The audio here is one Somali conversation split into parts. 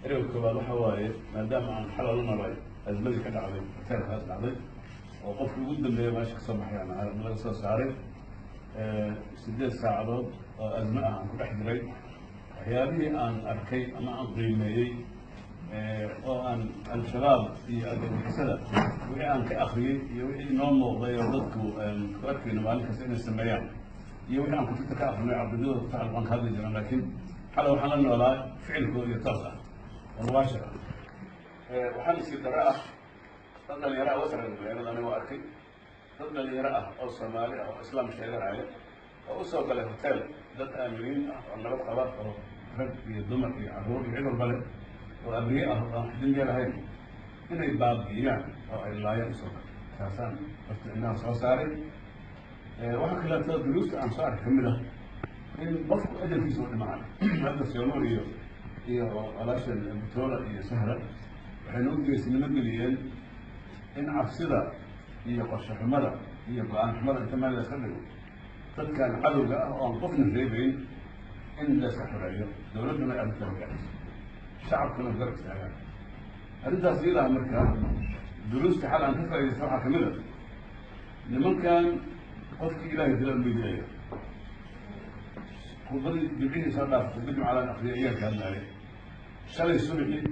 Ereyga koowaad waxa waaye, maadaama aan xalay la noolay azmadii ka dhacday hoteelkaas dhacday, oo qofkii ugu dambeeya meesha kasoo baxay aan laga soo saaray, 8 saacadood oo azmo ah aan ku dhex jiray, waxyaabihii aan arkay ama aan qiimeeyey oo aan Al-Shabaab iyo argagixisada wixii aan ka akriyey iyo wixii inoo muuqday oo dadku ku arkayno maalin kasta inay sameeyaan iyo wixii aan kutubta ka akrinay, cabdidada ku tacalluqan ka hadli jiran, laakiin xalay waxaan la noolaa ficilkooda iyo toos ah oo mubaashir ah. Waxaa nasiib darro ah dad dhalinyaro ah, wasran dhalinyarada anigoo arkay, dad dhalinyaro ah oo Soomaali ah oo Islaam sheeganaya oo usoo galay hotel, dad aaminiin ah oo nabad qaba oo rag iyo dumar iyo carruur iyo cid walba leh oo abriye ah oo aan xidin lahayn, inay baabi'iyaan oo ay laayaan usoo galay. Taasaan horta indhaha soo saaray. Waxaa kaleeto duruusta aan soo arkay kamid ah in qofku ajalkiisa u dhimanayo. Hadda Soomar iyo walaashan Butola iyo Sahra waxay nagu geesinimo geliyeen in cabsida iyo qorshe xumada iyo go-aan xumada inta meel layska dhigo, dadkan cadowga ah oo aan qofna reebayn in layska xoreeyo, dowladduna ay arrinta hogaamiso, shacabkuna garab istaagaan arrintaas iyadaa. Marka duruusta xal aan ka faaidaysta waxaa kamid a nimankan qofkii Ilaahay dila unbay dilaya. Khudbadii Jimcihii soo dhaaf, khudba jimcalaan akriya ayaan ka hadlaaya. Shalay subaxii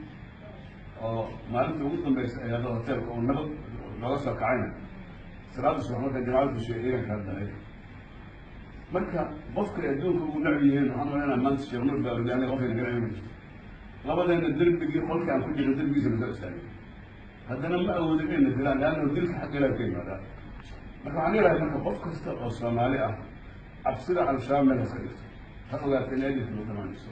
oo maalinta ugu dambaysa ay hadda hoteelka oo nabad looga soo kacayna, salaada subax marka jamacada tushiya ayaan ka hadlaaya. Marka qofkay adduunka ugu necb yihiin, waxaan malaynaa maanta Sheekh Nuur baa aniga qofkay naga necbi ma jirto. Labadeena derbigii qolkii aan ku jirno derbigiisa na soo istaagay, haddana ma awoodin inayna dilaan, leannahu dilka xagga Ilahi ka yimaadaa. Marka waxaan leeyahay, marka qof kasta oo Soomaali ah cabsida Al-Shabaab meel haska dhigto, ha ogaata in ajalka lagu dhamaanayso.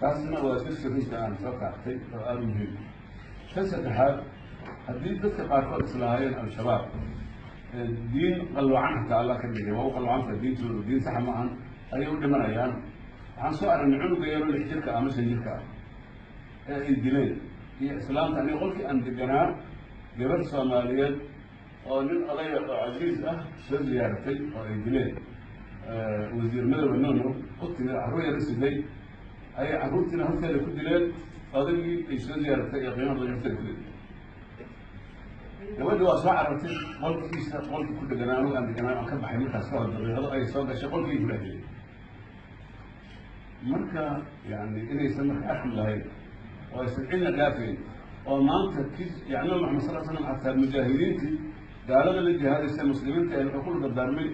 Taasna waa darsi runta aan soo qaatay oo aada u muhiim. Tan saddexaad, haddii dadka qaarkood islahaayeen Al-Shabaab diin qalloocan xataa Allah ka dhigay, waa u qalloocantaha diintoodu, diin saxa ma ahan, ayay u dhimanayaan. Waxaan soo aragnay cunuga yaro 6 jirka ah ama 5 jirka ah ee ay dileen iyo islaamta. Aniga qolkii aan deganaa gabar Soomaaliyeed oo nin odaya oo casiis ah soo ziyaaratay oo ay dileen, wasiir Madowga Nono u timid, carruur yara siday, ayay carruurtiina horteeda ku dileen, odaygii ay soo ziyaaratay iyo qiimaha badan horteeda ku dileen. Gabadhi waa soo carartay, qolkiisa qolkii ku deganaa anugu aan deganaa aan ka baxay markaas ka hor daqiiqado ayay soo gashay, qolkii ku dhex dilay. Marka yani inaysan marka arxam lahayn oo aysan cidna dhaafayn, oo maanta ki yani Nabi Maxamed sal slam xataa mujaahidiintii gaalada la jihaadaysa muslimiinta ee wuxuu kula dardaarmay: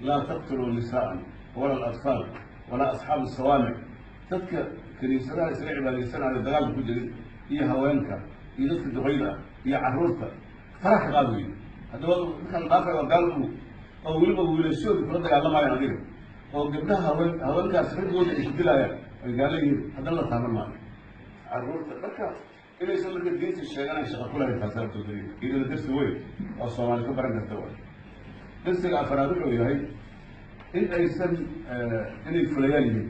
laa taqtuluu nisaa'an wala alatfaal walaa asxaab asawaamic. Dadka kiniisadaha isaga cibaadaysanayo dagaalka ku jirin iyo haweenka iyo dadka duqeyda ah iyo carruurta faraha ka qaad weyne. Haddaba dadkan dhaafay waa gaal ugu oo weliba wiilashooda kula dagaalamayaan adiga, oo gabdhaha haween haweenkaas raggooda ay ku dilaayaan ay gaala yihiin, haddana la taaban maayo carruurta. Marka inaysan marka diinta sheeganayn shaqa ku lahayn, taas hortooda iyadana darsi weyn oo Soomaali ka baran karta waay. Darsiga afaraad wuxuu yahay in aysan inay fulayaan yihiin,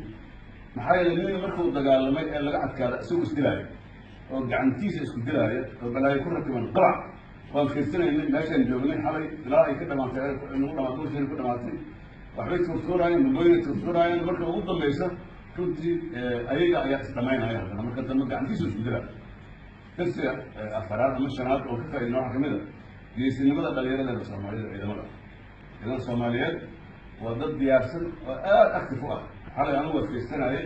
maxaa yeelay nin markuu dagaalamay ee laga adkaada isagu isdilaayo oo gacantiisa isku dilaaya oo balaayo ku rakiban qalac. Waan fiirsanaynay meeshaan joognay xalay ilaa ay ka dhamaatay, nagu dhamaatay, washeen ku dhamaatay. Waxbay tuurtuuraayeen, mabooyinay tuurtuuraayeen. Marka ugu dambaysa runtii ayaga ayaa isdhamaynaya, haddana marka dambe gacantiisa isku dilaa. Darsiga afaraad ama shanaad oo ka faaidna waxaa kamid a geesinimada dhalinyaradeena Soomaalida. Ciidamada Soomaaliyeed waa dad diyaarsan oo aada active u ah. Xalay anigu waa fiirsanayay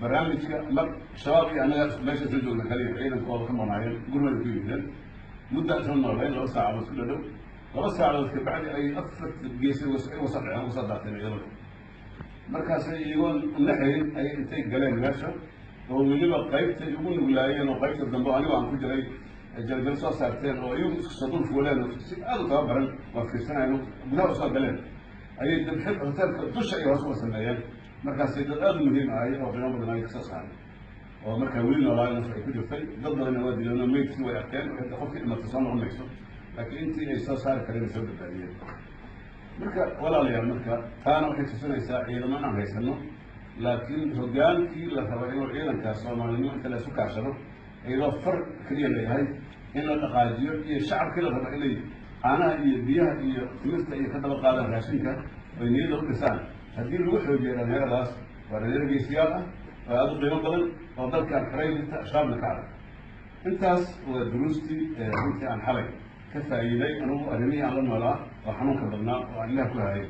barnaamijka. Mar Shabaab iyo annaga meesha soo joogna kaliya, ciidankooda ka maqnaayeen, gurmada ku yimideen, mudda isla nooleen 2 saacadood ku dhadhow. 2 saacadood kabacdi ay afar geesi uga soo dhaceen, uga soo daateen ciidamada. Markaasay iyagoon naxayn ayay intay galeen meesha, oo weliba qaybtay ugu nuglaayeen oo qaybta dambe anigo aan ku jiray jaljal soo saarteen, oo iyagu isku soo dul fuuleen oo si aada u tababaran, waa fiirsanayen, gudaha usoo galeen, ayay dabxid hoteelka dusha iyo hoos uga sameeyeen. Markaasay dad aada u muhiim ahay oo qiimo badan ay kasoo saaray oo markaa weli noolaayo naf ay ku jirtay. Dad badanna waa dileen oo meydkii way arkeen, qofkii dhimatay soo noqon mayso, laakiin intii ay soo saari kareen ay soo badbaadiyeen. Marka walaalayaal, marka taana waxay tusinaysaa ciidamo inaan haysano, laakiin hogaankii la rabay inuu ciidankaas Soomaalinimo inta la isu kaashado, iyadoo far keliya leeyahay in la dhaqaajiyo, iyo shacabkii la raba inay caanaha iyo biyaha iyo timirta iyo ka daba qaadaan raashinka oy niyada u dhisaan, haddii lagu xoojiyo dhalinyaradaas, waa dhalinyaro geesiyaal ah oo aada u qiimo badan. Oo dalkaan xoray jirta, Shabaabna ka adag. Intaas waa duruustii runtii aan xalay ka faa'iiday anigu, arrimihii aan la noolaa oo xanuunka badnaa oo aan Ilaah ku hayay.